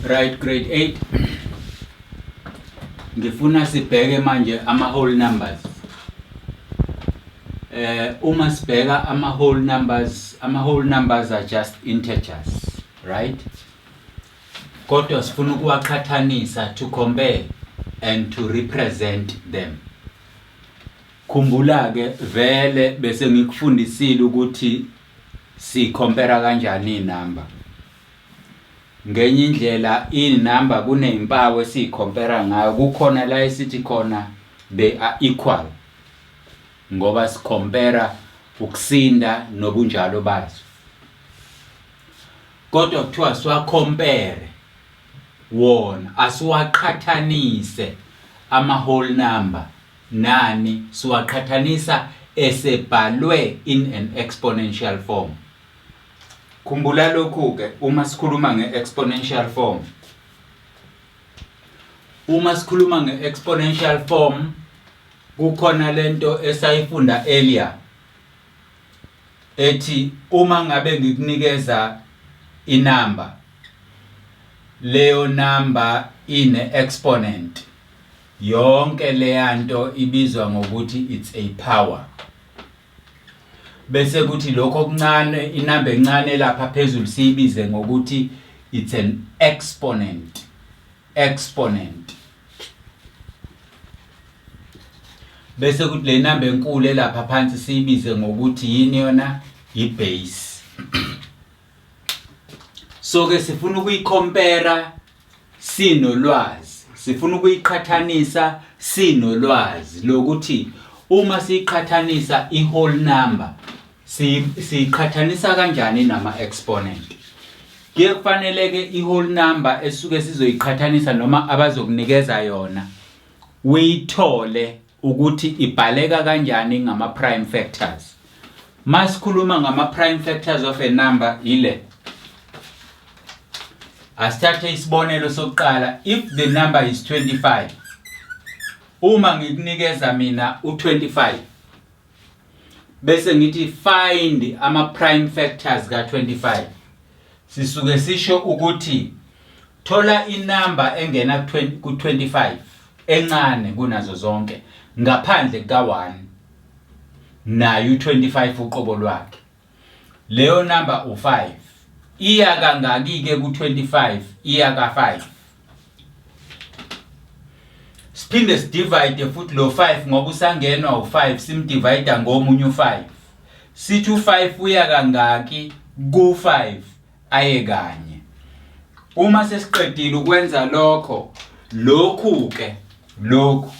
Right, grade 8. Ngifuna sibheke manje ama whole numbers. Uma sibheka ama whole numbers, ama whole numbers are just integers, right? Kodwa sifuna ukuwaqhathanisa, to compare and to represent them. Khumbula ke vele bese ngikufundisile ukuthi si compare kanjani inamba. Ngenye indlela inamba kunezimpawu esiyicompare ngayo, kukhona la esithi khona they are equal ngoba sicompare ukusinda nobunjalo bazo. Kodwa kuthiwa siwacompare wona, asiwaqhathanise ama whole number nani, siwaqhathanisa esebhalwe in an exponential form. Khumbula lokhu ke, uma sikhuluma nge-exponential form, uma sikhuluma nge-exponential form kukhona lento esayifunda earlier ethi uma ngabe ngikunikeza inamba, leyo number ine exponent, yonke leyanto ibizwa ngokuthi it's a power. Bese kuthi lokho okuncane, inamba encane lapha phezulu, siyibize ngokuthi it's an exponent, exponent. Bese kuthi le namba enkulu elapha phansi siyibize ngokuthi yini yona? I-base. So ke sifuna ukuyicompare sinolwazi, sifuna ukuyiqhathanisa sinolwazi lokuthi uma siyiqhathanisa i-whole number siyiqhathanisa kanjani nama-exponent. Kuye kufanele-ke i-whole number esuke sizoyiqhathanisa noma abazokunikeza yona uyithole ukuthi ibhaleka kanjani ngama-prime factors. Masikhuluma ngama-prime factors of a number, ile asithathe isibonelo sokuqala. If the number is 25, uma ngikunikeza mina u25 bese ngithi find ama prime factors ka25, sisuke sisho ukuthi thola inamba engena ku-25 encane kunazo zonke ngaphandle kuka-1 nayo u-25 uqobo lwakhe. Leyo number u5 iya kangaki ke ku-25? Iya ka-5. Siphinde sidivide futhi lo 5 ngoba usangenwa u5, simdivide ngomunye u5, sithi u5 uya kangaki ku5? Aye kanye. Uma sesiqedile ukwenza lokho, lokhu ke, lokhu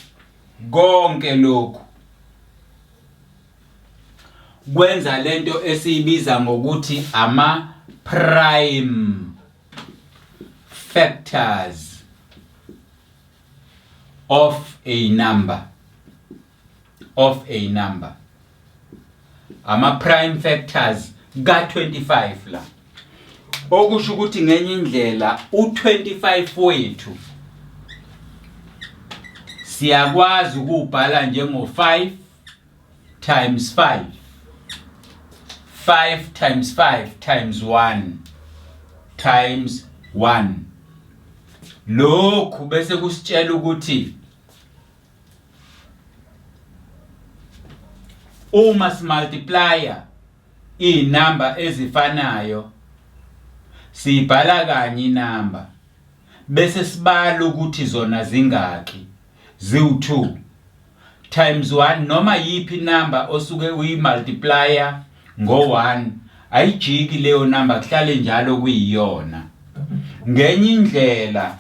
konke lokhu kwenza lento esiyibiza ngokuthi ama prime factors of a number, of a number, ama prime factors ka25 la. Okusho ukuthi ngenye indlela u25 wethu siyakwazi ukubhala njengo 5 times 5, 5 times 5 times 1 times 1. Lokhu bese kusitshela ukuthi uma simultiplya inamba ezifanayo siyibhala kanye inamba bese sibala ukuthi zona zingaki, ziwu-2 times 1. Noma yiphi inamba osuke uyimultiplya ngo-1 ayijiki leyo number, kuhlale njalo kuyiyona. Ngenye indlela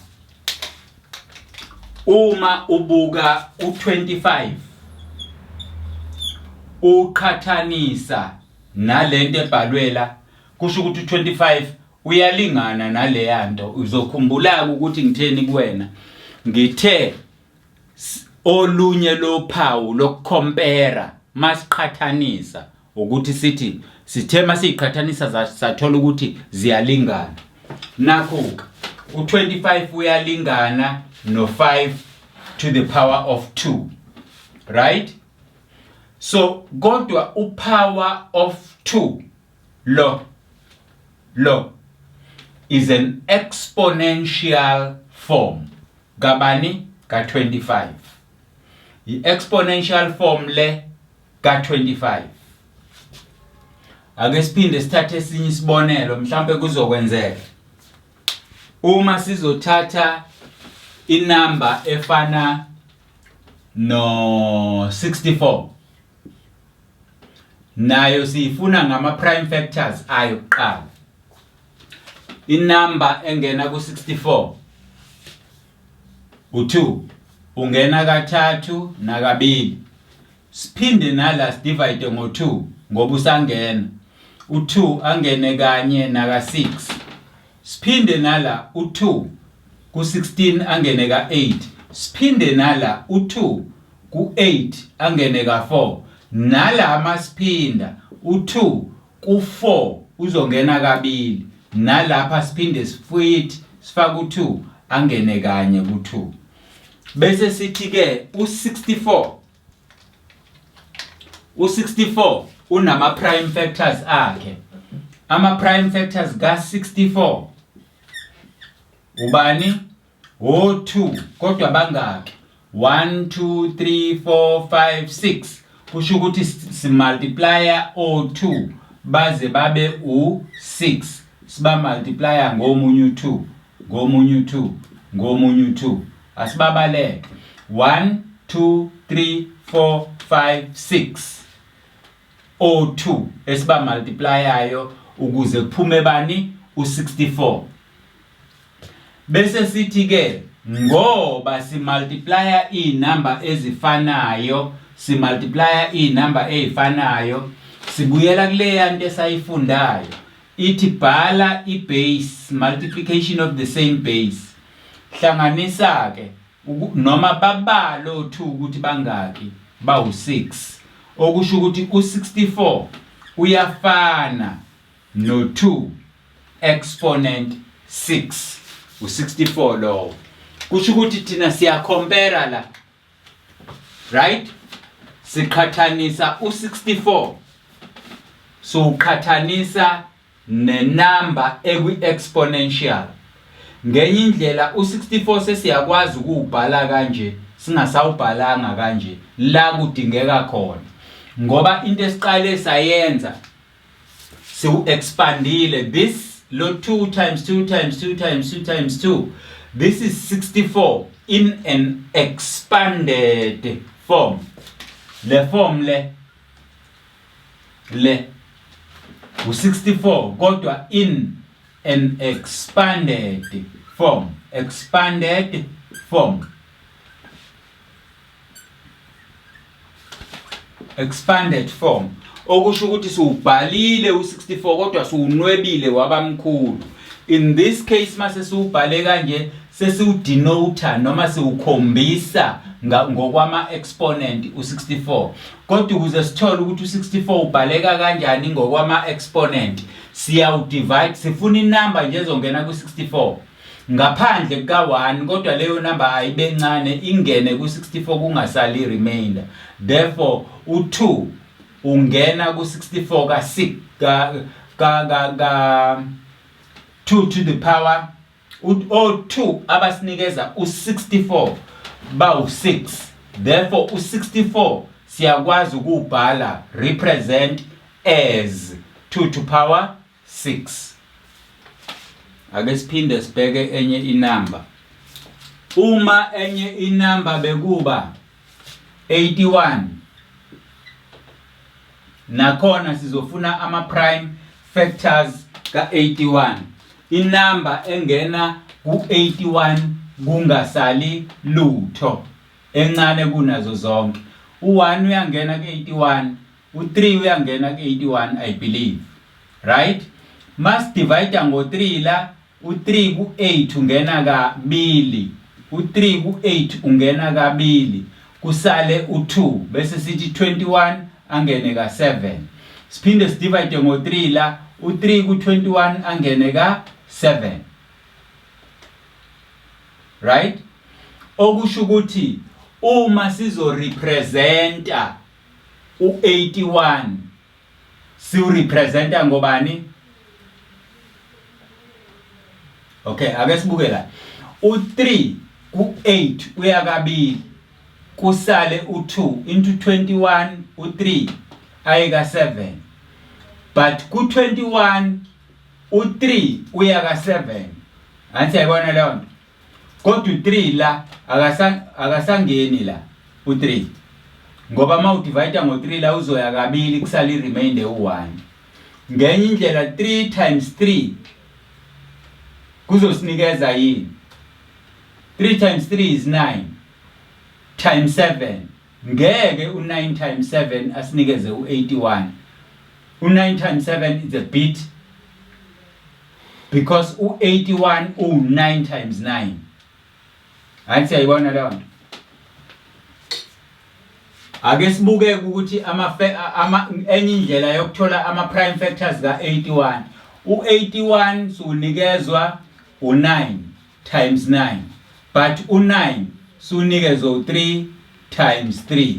uma ubuka u25 uqhathanisa nalento ebhalwe la, kusho ukuthi u25 uyalingana naleya nto. Uzokhumbula ukuthi ngitheni kuwena? Ngithe olunye lophawu lokucompare masiqhathanisa ukuthi sithi sithe masiyiqhathanisa sathola ukuthi ziyalingana. Nakho-ke u-25 uyalingana no-5 to the power of 2, right? So kodwa upower of 2 lo is an exponential form kabani? Ka-25. I-exponential form le ka-25. Ake siphinde sithathe esinye isibonelo, mhlambe kuzokwenzeka. Uma sizothatha inamba efana no 64, nayo siyifuna ngama prime factors ayo kuqala. Inamba engena ku-64 u2, ungena kathathu nakabili. Siphinde nala sidivide ngo2 ngoba usangena. U2 angene kanye naka6. Siphinde nala u2 ku16 angene ka8. Siphinde nala u2 ku8 angene ka4. Nala masiphinda u2 ku4 uzongena kabili. Nalapha siphinde sifuthi sifake u2 angene kanye ku2. Bese sithi ke u64, u64 unama prime factors akhe. Ama prime factors ka64 ubani? O2, kodwa bangaki? 1 2 3 4 5 6. Kusho ukuthi simultiplya o2 baze babe u6. Siba multiplya ngomunye u2, ngomunye u2, ngomunye u2. Asibabaleke. 1 2 3 4 5 6 o2 esiba multiplyayo ukuze kuphume bani? U64. Bese sithi ke ngoba simultiplya inamba ezifanayo, simultiplya inamba ezifanayo, sibuyela kuleya nto esayifundayo ithi bhala ibase, multiplication of the same base. Hlanganisa ke noma babalo 2 ukuthi bangaki, bawu6, okusho ukuthi u64 uyafana no2 exponent 6. U64 lowo kusho ukuthi thina siyacompare la, right? Siqhathanisa u64, so uqhathanisa nenamba ekwi-exponential. Ngenye indlela u64 sesiyakwazi ukuwubhala kanje singasawubhalanga kanje la kudingeka khona, ngoba into esiqale sayenza siwu-expandile. This lo 2 times 2 times 2 times 2 times 2, this is 64 in an expanded form. Le form le u64 kodwa in an expanded form, expanded form, expanded form, okusho ukuthi siwubhalile u64 kodwa siwunwebile waba mkhulu. In this case mase siwubhale kanje, sesiwudenota noma siwukhombisa ngokwama exponent u64. Kodwa ukuze sithole ukuthi u64 ubhaleka kanjani ngokwama exponent, siyawudivide. Sifuna inamba nje ezongena ku64 ngaphandle kuka-1, kodwa leyo number ayibe ncane ingene ku-64 kungasali remainder. Therefore u-2 ungena ku-64 ka-6 ka 2 to the power o2 abasinikeza u64 bawu6. Therefore u64 siyakwazi ukuwubhala, represent as 2 to power 6. Ake siphinde sibheke enye inamba. Uma enye inamba bekuba 81, nakhona sizofuna ama prime factors ka-81, inamba engena ku-81 kungasali lutho, encane kunazo zonke. U1 uyangena ku-81, u3 uyangena ku-81, I believe, right? Mas divide ngo-3 la, u3 ku-8 ungena kabili, u3 ku-8 ungena kabili, kusale u2. Bese sithi 21 angene ka-7. Siphinde sidivide ngo-3 la, u3 ku-21 angene ka-7, right? Okusho ukuthi uma sizorepresenta u-81, siwurepresenta ngobani? Okay, ake sibuke la. U3 ku8 uya kabili kusale u2 into 21 u3 aye ka7. But ku21 u3 uya ka7. Angithi yayibona leyo nto. Kodwa u3 la akasangeni la u3. Ngoba uma udivide ngo3 la uzoya kabili kusale i-remainder u1. Ngenye indlela 3 times 3 kuzosinikeza yini? 3 times 3 is 9 times 7. Ngeke u9 times 7 asinikeze u81. U9 times 7 is a bit because u81 u9 times 9. Hayi, siyayibona leyo nto. Ake sibuke ukuthi ama ama enye indlela yokuthola ama prime factors ka81. U81 sunikezwa u9 times 9, but u9 sunikezwa u3 times 3.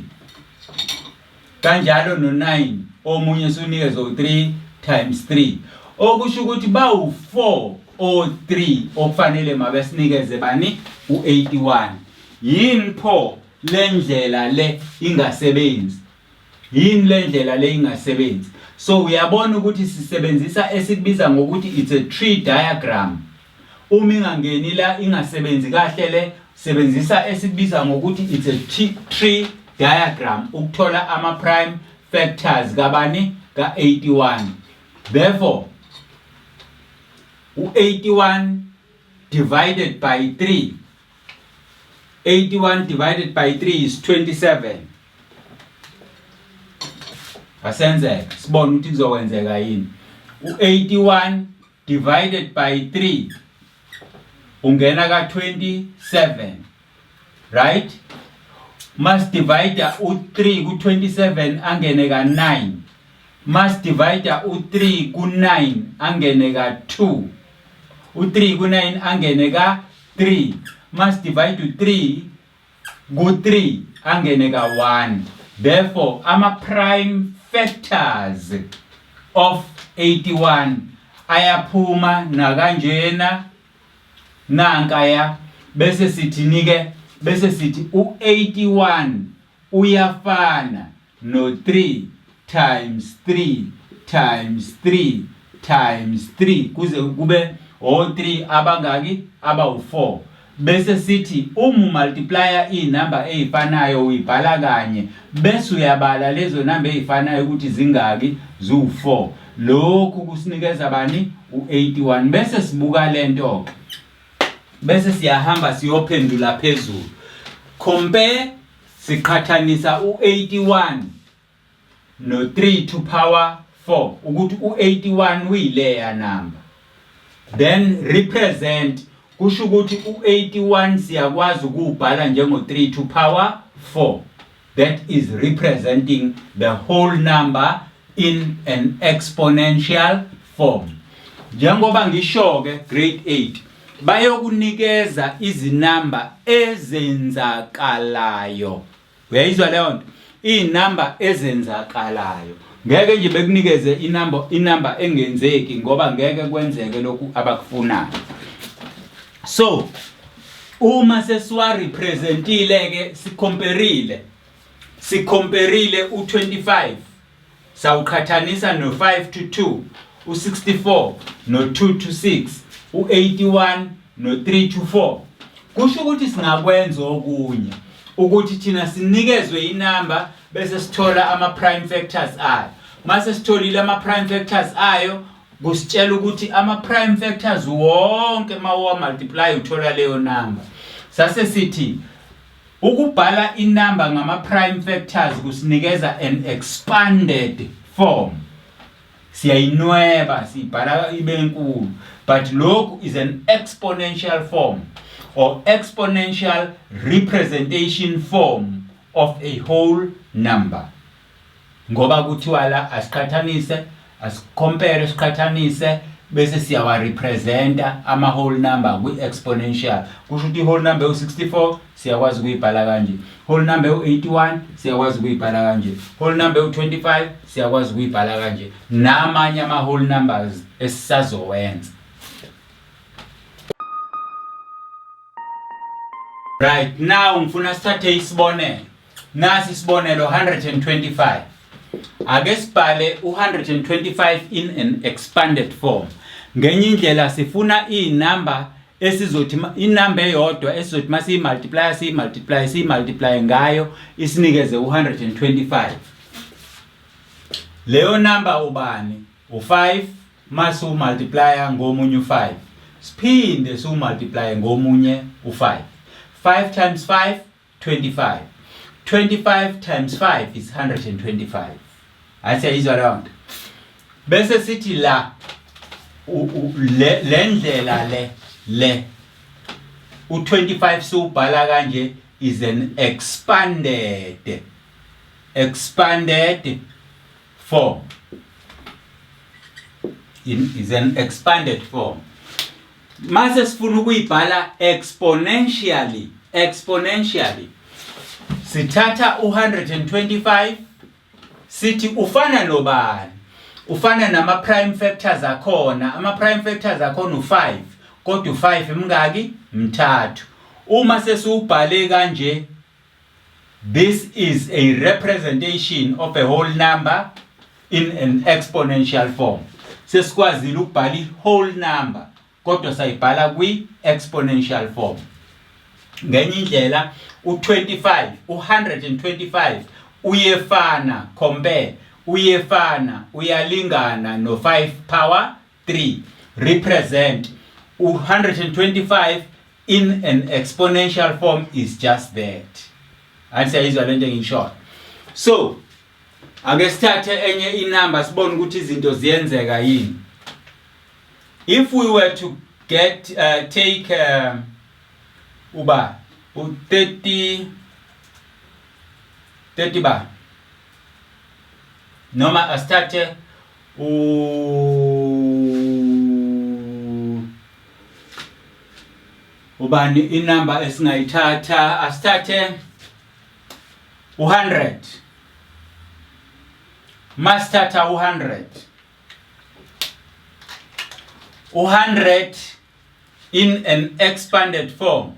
Kanjalo no9 omunye sunikezwa u3 times 3. Okusho ukuthi bawu4 o3 okufanele mabesinikeze bani u81. Yini pho lendlela le ingasebenzi? Yini lendlela le ingasebenzi? So uyabona ukuthi sisebenzisa esikubiza ngokuthi it's a tree diagram. Uma ingangeni la, ingasebenzi kahle le, sebenzisa esikubiza ngokuthi it's a tree diagram ukuthola ama prime factors kabani ka81. Therefore u81 divided by 3, 81 divided by 3 is 27. Asenzeka sibone ukuthi kuzokwenzeka yini. U81 divided by 3 ungena ka27, right? Must divide u3 ku27 angene ka9. Must divide u3 ku9 angene ka2. U3 ku9 angene ka3. Must divide u3 ku3 angene ka1. Therefore ama prime factors of 81 ayaphuma nakanjena nankaya. Bese sithi nike, bese sithi u81 uyafana no3 times 3 times 3 times 3 kuze kube o3 abangaki? Abawu4. Bese sithi uma umultiplya inamba ezifanayo uyibhala kanye, bese uyabala lezo namba ezifanayo ukuthi zingaki, ziwu4. Lokhu kusinikeza bani? U81. Bese sibuka lento ke, bese siyahamba siyophendula phezulu. Compare, siqhathanisa u81 no3 to power 4 ukuthi u81 uyileya number. Then represent kusho ukuthi u81 siyakwazi ukuwubhala njengo 3 to power 4. That is representing the whole number in an exponential form. Njengoba ngisho ke, grade 8 bayokunikeza izinamba ezenzakalayo. Uyayizwa leyo nto? Inamba ezenzakalayo. Ngeke nje bekunikeze inamba engenzeki, ngoba ngeke kwenzeke lokhu abakufunayo. So uma sesiwa representile ke, sicompareile sicompareile u25 sawuqhathanisa no5 to 2, u64 no2 to 6, u81 no3 to 4, kusho ukuthi singakwenza okunye ukuthi thina sinikezwe inamba bese sithola ama prime factors ayo. Mase sitholile ama prime factors ayo, kusitshela ukuthi ama prime factors wonke mawa multiply uthola leyo number. Sase sithi ukubhala inamba ngama prime factors kusinikeza an expanded form, siyayinweba, siyibhala ibe enkulu, but lokhu is an exponential form or exponential representation form of a whole number, ngoba kuthiwa la asiqhathanise, asicompare, siqhathanise bese siyawa-representa ama-whole number kwi-exponential. Kusho ukuthi i-whole number ewu-64 siyakwazi ukuyibhala kanje, whole number ewu-81 siyakwazi ukuyibhala kanje, whole number ewu-25 siyakwazi ukuyibhala kanje, namanye ama-whole numbers esisazowenza. Right now ngifuna sithathe isibonelo. Nasi isibonelo 125. Ake sibhale u-125 in an expanded form. Ngenye indlela sifuna inamba esizothi inamba eyodwa esizothi masiyimultiply siyimultiply siyimultiply ngayo isinikeze u-125. Leyo number ubani? U5 mase umultiplya ngomunye u5 siphinde siwumultiplye ngomunye u5. 5 times 5, 25. 25 times 5 is 125. Hayi, siyayizwa leyo nto. Bese sithi la le ndlela le u25 siwubhala kanje is an expanded form, is an expanded form. Mase sifuna ukuyibhala exponentially, sithatha u125, sithi ufana nobani? Ufana nama prime factors akhona. Ama prime factors akhona u5, kodwa u5 mngaki? Mthathu. Uma sesiwubhale kanje, this is a representation of a whole number in an exponential form. Sesikwazile ukubhala i-whole number kodwa sayibhala kwi-exponential form. Ngenye indlela u25, u125 uyefana, compare, uyefana, uyalingana no5 power 3. Represent u125 in an exponential form is just that. Athi siyayizwa lento engiyishoyo. So ake sithathe enye inamba sibone ukuthi izinto ziyenzeka yini. If we were to get take uba u30 30 ba, noma asithathe u ubani inamba esingayithatha? Asithathe u100. Masithatha u100, u100 in an expanded form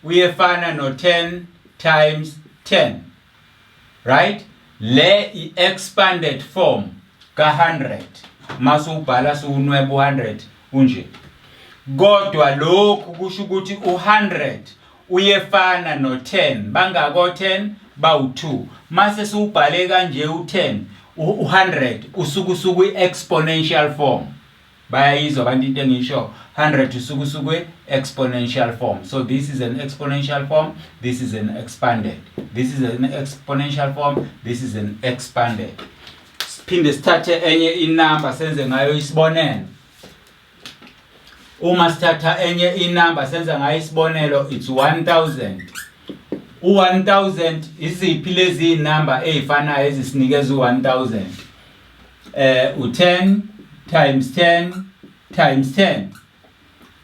uyefana no-10 times 10, right? Le i-expanded form ka-100. Mase ubhala, siwunweba u-100 unje, kodwa lokhu kusho ukuthi u-100 uyefana no-10. Bangako 10? Bawu-2. Mase siwubhale kanje u-10, u-100 usuke usuku i-exponential form. Bayayizwa abantu into engisho? 100 usuke usuku exponential form. So this is an exponential form, this is an expanded, this is an exponential form, this is an expanded. Siphinde sithathe enye inamba senze ngayo isibonelo. Uma sithatha enye inamba senza ngayo isibonelo, it's 1000. U1000, iziphi lezi inamba ezifanayo ezisinikeza u1000? U10 times 10 times 10.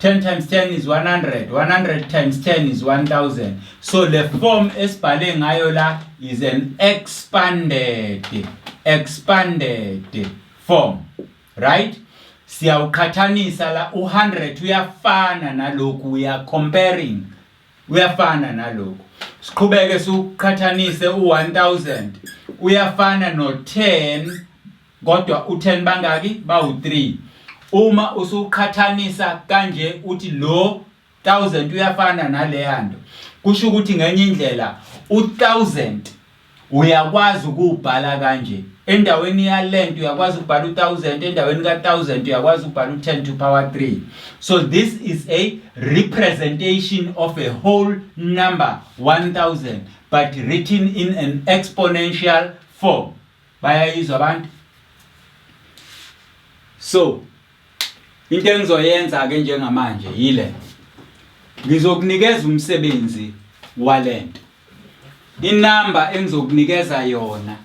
10 times 10 is 100. 100 times 10 is 1000. So the form esibhale ngayo la is an expanded form, right? Siyawuqhathanisa la u100, uyafana nalokhu, we are comparing, uyafana nalokhu. Siqhubeke siuqhathanise u1000, uyafana no10, kodwa u10 bangaki? Bawu3. Uma usuqhathanisa kanje, uthi lo 1000 uyafana naleya nto, kusho ukuthi ngenye indlela u1000 uyakwazi ukuwubhala kanje endaweni yalento, uyakwazi ukubhala u1000 endaweni ka1000, uyakwazi ukubhala u10 to power 3. So this is a representation of a whole number 1000 but written in an exponential form. Bayayizwa abantu? So into engizoyenza ke njengamanje yile: ngizokunikeza umsebenzi walento. Inamba engizokunikeza yona,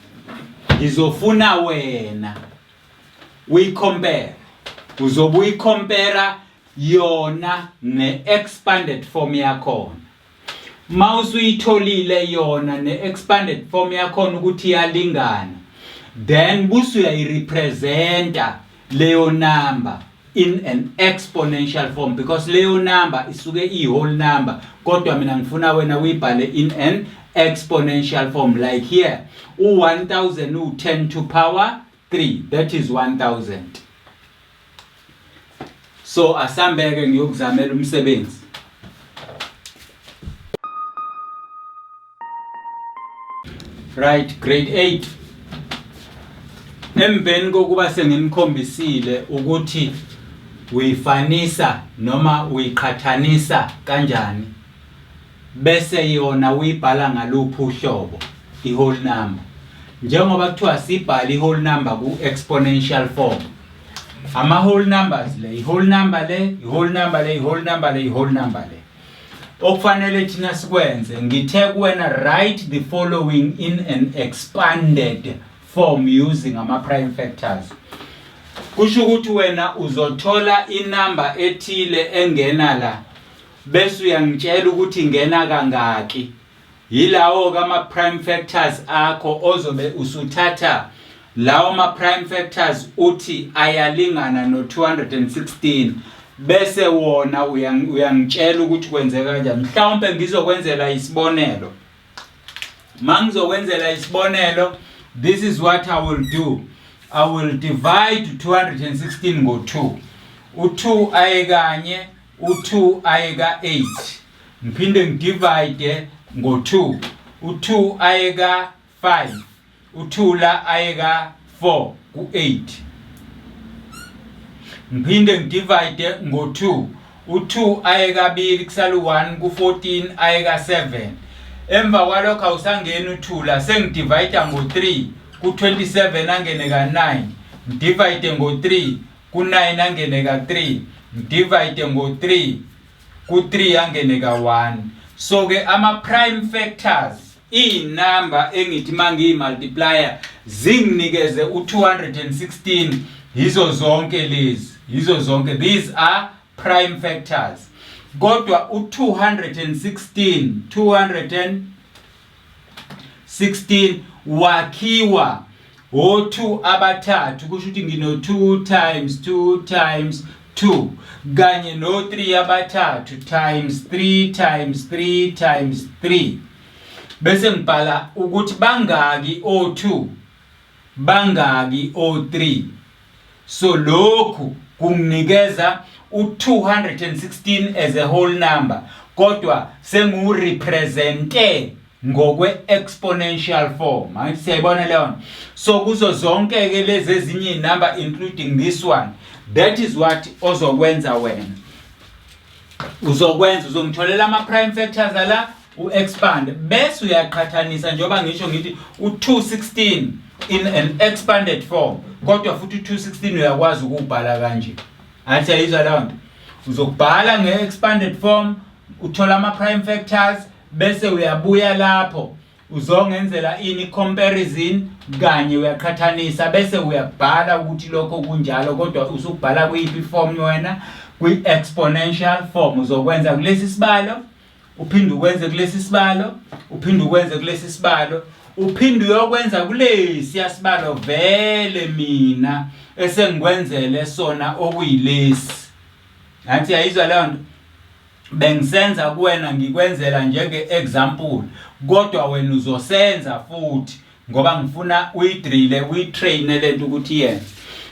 ngizofuna wena uyicompare, uzobe uyicompare yona ne-expanded form yakhona. Mawusuyitholile yona ne-expanded form yakhona ukuthi iyalingana, then buse uyayirepresenta leyo number. in an exponential form because leyo number isuke iyi-whole number kodwa mina ngifuna wena uyibhale in an exponential form like here u-1000 u-10 to power 3 that is 1000. So asambeke ngiyokuzamela umsebenzi. Right, grade 8. Emveni kokuba senginikhombisile ukuthi uyifanisa noma uyiqhathanisa kanjani bese yona uyibhala ngaluphi uhlobo i-whole number. Njengoba kuthiwa sibhale i-whole number ku-exponential form. Ama-whole numbers le, i-whole number le, i-whole number le, i-whole number le, i-whole number le. Okufanele thina sikwenze, ngithe kuwena write the following in an expanded form using ama-prime factors. Kusho ukuthi wena uzothola inamba ethile engena la bese uyangitshela ukuthi ingena kangaki. Yilawo-ke ama-prime factors akho ozobe usuthatha lawo ma-prime factors uthi ayalingana no-216 bese wona uyangitshela ukuthi kwenzeka kanjani. Mhlawumpe ngizokwenzela isibonelo. Mangizokwenzela isibonelo, this is what I will do. I will divide 216 ngo-2. U-2 aye kanye, u-2 aye ka-8. Ngiphinde ngidivide ngo-2. U-2 aye ka-5. U-2 la aye ka-4 ku-8. Ngiphinde ngidivide ngo-2. U-2 aye kabili kusala u-1 ku-14 aye ka-7. Emva kwalokho awusangeni u-2 la sengidivide ngo-3 ku-27 angene ka-9. Ngidivide ngo-3 ku-9 angene ka-3. Ngidivide ngo-3 ku-3 angene ka-1. So ke ama-prime factors iy'namba engithi uma ngiyimultiplier zinginikeze u-216 yizo zonke lezi, yizo zonke, these are prime factors. Kodwa u-216, 216 wakhiwa o-2 abathathu, kusho ukuthi ngino-2 times 2 times 2 kanye no-3 abathathu times 3 times 3 times 3, bese ngibhala ukuthi bangaki o-2 bangaki o-3. So lokhu kunginikeza u-216 as a whole number, kodwa sengiwurepresente ngokwe-exponential form. Angithi siyayibona leyo nto? So kuzo zonke-ke lezi ezinye iy'number including this one, that is what ozokwenza wena. Uzokwenza, uzongitholela ama-prime factors ala u-expand bese uyaqhathanisa, njengoba ngisho ngithi u-216 in an expanded form, kodwa futhi u-216 uyakwazi ukuwubhala kanje. Angithi siyayizwa leyo nto? Uzokubhala nge-expanded form, uthola ama-prime factors, bese uyabuya lapho uzongenzela ini comparison kanye uyaqhathanisa bese uyabhala ukuthi lokho kunjalo, kodwa usubhala kuyiphi form wena? Kwi-exponential form. Uzokwenza kulesi sibalo, uphinde ukwenze kulesi sibalo, uphinde ukwenze kulesi sibalo, uphinde uyokwenza kulesiya sibalo vele mina esengikwenzele sona okuyilesi. Ngathi yayizwa leyo nto? Bengisenza kuwena ngikwenzela njenge-example, kodwa wena uzosenza futhi ngoba ngifuna uyidrille, uyitraine lento ukuthi iyenze.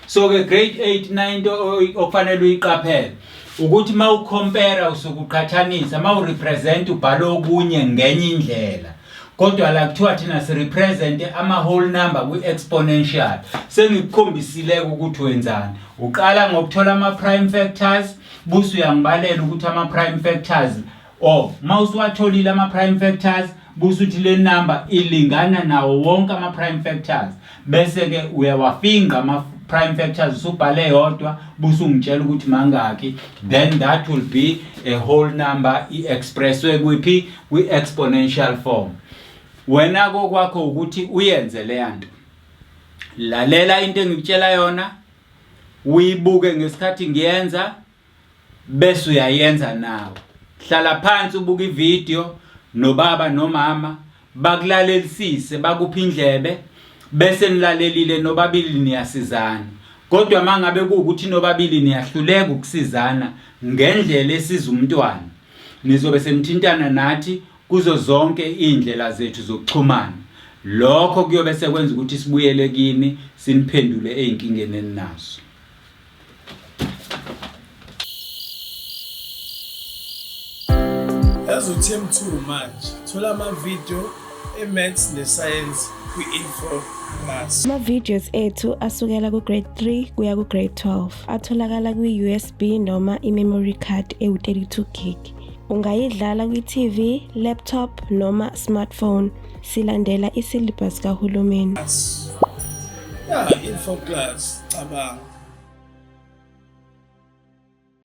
So ke grade 8 na into okufanele uyiqaphele ukuthi uma ucompare usuke uqhathanisa, uma urepresent ubhala okunye ngenye indlela. Kodwa la kuthiwa thina sirepresente ama-whole number kwi-exponential. Sengikukhombisile ukuthi wenzani. Uqala ngokuthola ama-prime factors, buse uyangibalela ukuthi ama-prime factors, or uma usuwatholile ama-prime factors, buse uthi le number ilingana nawo wonke ama-prime factors, bese-ke uyawafinqa ama-prime factors usubhale yodwa, buse ungitshela ukuthi mangaki. Then that will be a whole number i-expresswe kwiphi? Kwi-exponential form. Wena kokwakho ukuthi uyenze leya nto. Lalela into engikutshela yona, uyibuke ngesikhathi ngiyenza, bese uyayenza nawe. Hlala phansi ubuke ivideo nobaba nomama bakulalelisise, bakuphe indlebe, bese nilalelile nobabili niyasizana. Kodwa mangabe kuwukuthi nobabili niyahluleka ukusizana ngendlela esiza umntwana, nizobe senithintana nathi kuzo zonke iy'ndlela zethu zokuxhumana. Lokho kuyobe sekwenza ukuthi sibuyele kini siniphendule ey'nkingeni eninazo. Yazi u-term 2 manje thola ama-video e-maths ne-science kwi-info class. Ama-videos ethu asukela ku-grade 3 kuya ku-grade 12 atholakala kwi-USB noma i-memory card ewu-32 gig. Ungayidlala kwi-TV, laptop noma smartphone. Silandela isilibhasi kahulumeni. Ya, info class cabanga.